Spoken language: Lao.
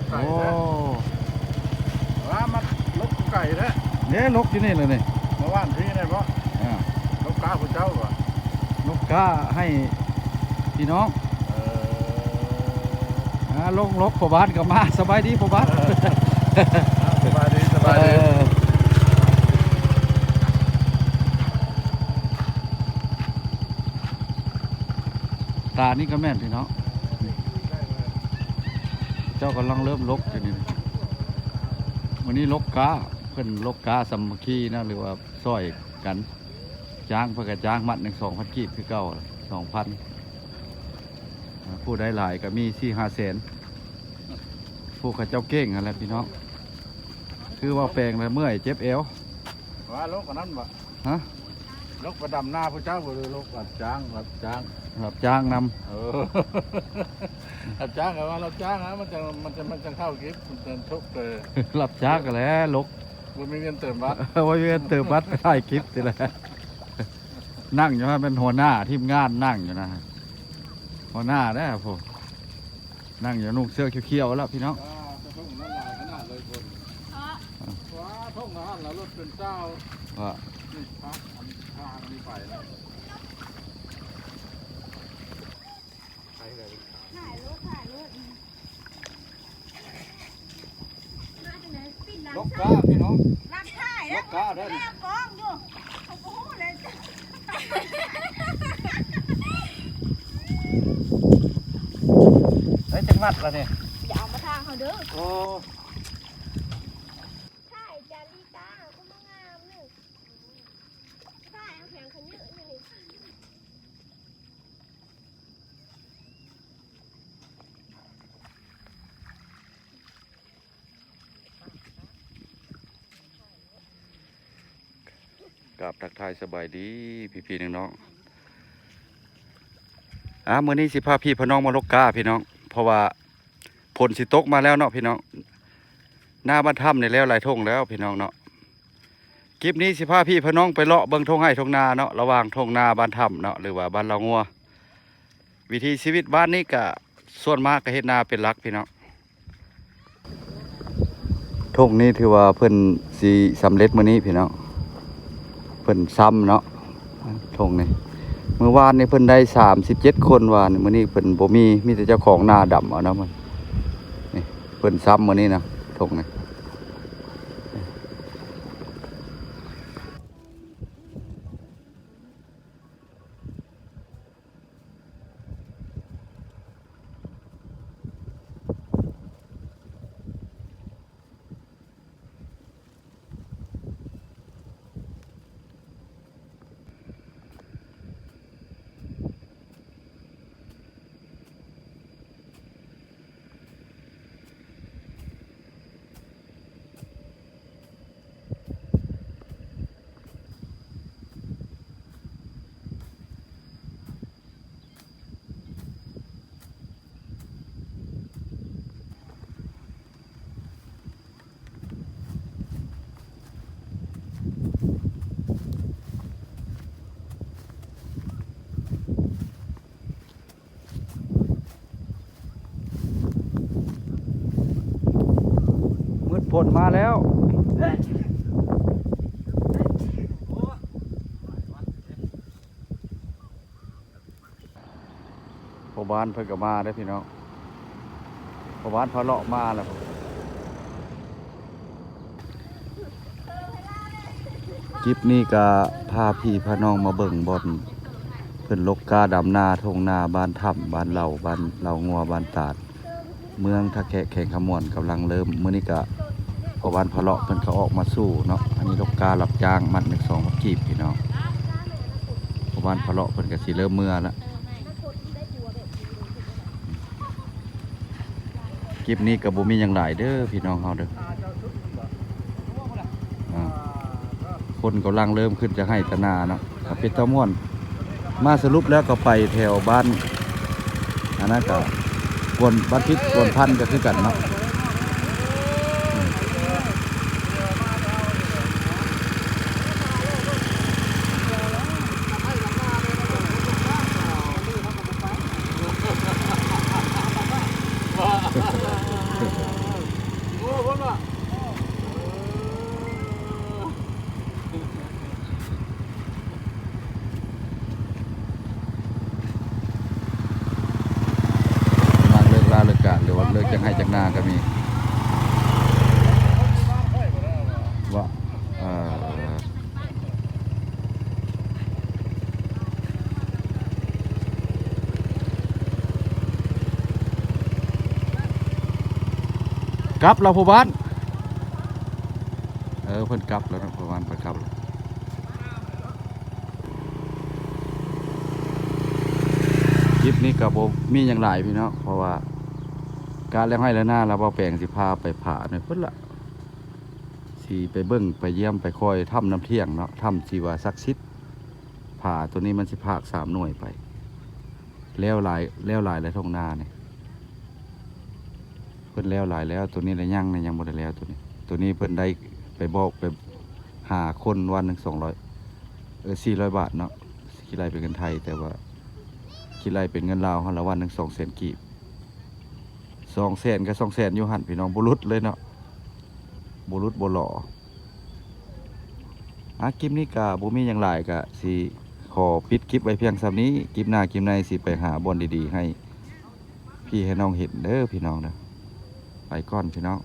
ໄກແທ້ ໂອ້ ວ່າມັນຫຼົບໄກແທ້ ເດ້ ຫຼົບຢູ່ນີ້ແຫຼະນີ້ ມາບ້ານພີ້ແດ່ບໍ່? ອ່າ ຫຼົບກ້າຜູ້ເຈົ້າບໍ່? ຫຼົບກ້າໃຫ້ພີ່ນ້ອງ ເອີ ອ່າ ຫຼົບ ຫຼົບພໍ່ບ້ານກໍມາ ສະບາຍດີພໍ່ບ້ານ ເອີ ອ່າ ສະບາຍດີ ສະບາຍດີ ເອີ ຕານີ້ກໍແມ່ນພີ່ນ້ອງ ເຈົ້າກຳລັງເລີ່ມຫຼົບຢູ່ນີ້ ມື້ນີ້ຫຼົບກ້າ ເພິ່ນຫຼົບກ້າສາມັກຄີນະ ຫຼືວ່າຊ່ອຍກັນ ຈ້າງ ເພິ່ນກໍຈ້າງມັດໜຶ່ງສອງພັນກີບຄືເກົ່າ ສອງພັນ ອ່າ ຜູ້ໄດ້ຫຼາຍກໍມີສີ່ຫ້າແສນ ພວກເຂົາເຈົ້າເກັ່ງຫັ້ນແຫຼະພີ່ນ້ອງ ຄືວ່າແປງແລ້ວເມື່ອຍເຈັບແອວ ວ່າຫຼົບອັນນັ້ນບໍ່? ຮະ? ຫຼົບໄປດຳນາຜູ້ເຈົ້າບໍ່ ຫຼືຫຼົບຮັບຈ້າງ? ຮັບຈ້າງ ຮັບຈ້າງນຳ ເອີ ຮັບຈ້າງກໍວ່າຮັບຈ້າງນະ ມັນຈັ່ງ ມັນຈັ່ງ ມັນຈັ່ງເຂົ້າກິບ ມັນຈັ່ງທຸກເຕີ ຮັບຈ້າງກໍແຫຼະຫຼົບ ບໍ່ມີເງິນເຕີມບັດ ບໍ່ມີເງິນເຕີມບັດ ໄປຖ່າຍກິບຕິແຫຼະ ນັ່ງຢູ່ຫັ້ນ ເປັນຫົວໜ້າທີມງານນັ່ງຢູ່ນະ ຫົວໜ້າເດ້ຜູ້ ນັ່ງຢູ່ ນຸ່ງເສື້ອຂຽວໆແລ້ວພີ່ນ້ອງ ອ່າ ແຕ່ທົ່ງນັ້ນຫຼາຍຂະໜາດເລີຍຄົນ ອ່າ ວ່າທົ່ງນັ້ນລະລົດເປັນເຈົ້າ ວ່າ ນີ້ພາ ອັນນີ້ພາອັນນີ້ໄປແລ້ວ ໄປເລີຍ ຖ່າຍລົດ ຖ່າຍລົດ ມາຈັ່ງໃດ ປິ່ນຫຼັງ ຫຼົບກ້າພີ່ນ້ອງ ຫຼັງທ້າຍ ຫຼົບກ້າເດີ ແລ້ວກ້ອງຢູ່ ເຂົາບໍ່ຮູ້ເລີຍ ໄດ້ຈັກມັດລະນີ້ ຢ່າເອົາມາທາງເຮົາເດີ ໂອ້ ຖ່າຍຈາລີຕາ ຄົນມາງາມນີ້ ຖ່າຍເອົາແຂງຂະເຍີະນີ້ ກາບທັກທາຍສະບາຍດີພີ່ໆນ້ອງໆ ອ່າ ມື້ນີ້ຊິພາພີ່ພານ້ອງມາຫຼົກກ້າພີ່ນ້ອງ ເພາະວ່າຝົນຊິຕົກມາແລ້ວເນາະພີ່ນ້ອງ ໜ້າບ້ານຖ້ຳນີ້ແລ້ວຫຼາຍທົ່ງແລ້ວພີ່ນ້ອງເນາະ. ຄລິບນີ້ຊິພາພີ່ພານ້ອງໄປເລາະເບິ່ງທົ່ງໄຮ່ທົ່ງນາເນາະ ລະຫວ່າງທົ່ງນາບ້ານຖ້ຳເນາະ ຫຼືວ່າບ້ານລາວງົວ. ວິຖີຊີວິດບ້ານນີ້ກະສ່ວນມາກກະເຮັດນາເປັນຫຼັກພີ່ນ້ອງ. ທົ່ງນີ້ຖືວ່າເພິ່ນຊິສຳເລັດມື້ນີ້ພີ່ນ້ອງ ເພິ່ນຊຳເນາະ ທົ່ງນີ້. ມື້ວານນີ້ເພິ່ນໄດ້ສາມສິບເຈັດຄົນ ວານນີ້ ມື້ນີ້ເພິ່ນບໍ່ມີ ມີແຕ່ເຈົ້າຂອງນາດຳເອົານຳ. ນີ້ເພິ່ນຊຳມື້ນີ້ນະ ທົ່ງນີ້. ມືດຝົນມາແລ້ວ. ພໍ່ບ້ານເພິ່ນກໍມາເດ້ພີ່ນ້ອງ ພໍ່ບ້ານພາເລາະມາແລ້ວ. ຄລິບນີ້ກໍພາພີ່ພານ້ອງມາເບິ່ງບ່ອນເພິ່ນຫຼົກກ້າດຳນາ ທົ່ງນາບ້ານຖ້ຳ ບ້ານເລົ່າ ບ້ານເລົ່າງົວ ບ້ານຕາດ ເມືອງທ່າແຂກ ແຂວງຄຳມ່ວນ ກຳລັງເລີ່ມ. ມື້ນີ້ກະພໍ່ບ້ານພາເລາະເພິ່ນກໍອອກມາສູ້ເນາະ. ອັນນີ້ຫຼົກກ້າຮັບຈ້າງມັດໜຶ່ງສອງພັນກີບພີ່ນ້ອງ. ພໍ່ບ້ານພາເລາະເພິ່ນກໍຊິເລີ່ມເມືອລະ. ຄລິບນີ້ກໍບໍ່ມີຫຍັງຫຼາຍເດີພີ່ນ້ອງເຮົາເດີ. ອ່າ ຄົນກຳລັງເລີ່ມຂຶ້ນຈາກໄຮ່ຈາກນາເນາະ ກໍເປັນຕາມ່ວນ. ມາສະຫຼຸບແລ້ວກໍໄປແຖວບ້ານ ອັນນັ້ນກໍກວນ ບ້ານພິດກວນພັນກໍຄືກັນເນາະ. จักไฮ่จักนาก็มี ว่า เอ่อ กลับแล้วพ่อบ้าน เออ เพิ่นกลับแล้วเนาะ พ่อบ้านเพิ่นกลับแล้ว คลิปนี้ก็บ่มีหยังหลายพี่น้อง เพราะว่าการแล้วไฮ่แล้วนา แล้วบ่าวแปงสิพาไปผาในพุ้นละ สิไปเบิ่งไปเยี่ยมไปคอยถ้ำน้ำเที่ยงเนาะ ถ้ำที่ว่าศักดิ์สิทธิ์ ผาตัวนี้มันสิพากสามหน่วยไป แล้วหลาย แล้วหลายแล้วท่งนานี่ เพิ่นแล้วหลายแล้ว ตัวนี้ละยังนะ ยังบ่ได้แล้วตัวนี้ ตัวนี้เพิ่นได้ไปบอกไปหาคนวันหนึ่งสองร้อย เออ สี่ร้อยบาทเนาะ คิดไล่เป็นเงินไทย แต่ว่าคิดไล่เป็นเงินลาวเฮาละวันหนึ่งสองแสนกีบ สองแสนกับสองแสนอยู่หั่นพี่น้อง บ่หลุดเลยเนาะ บ่หลุดบ่หล่อ อ่ะ คลิปนี้ก็บ่มีหยังหลาย ก็สิขอปิดคลิปไว้เพียงส่ำนี้ คลิปหน้าคลิปในสิไปหาบ่อนดีๆ ให้พี่ให้น้องเห็นเด้อพี่น้องเด้อ ไปก่อนพี่น้อง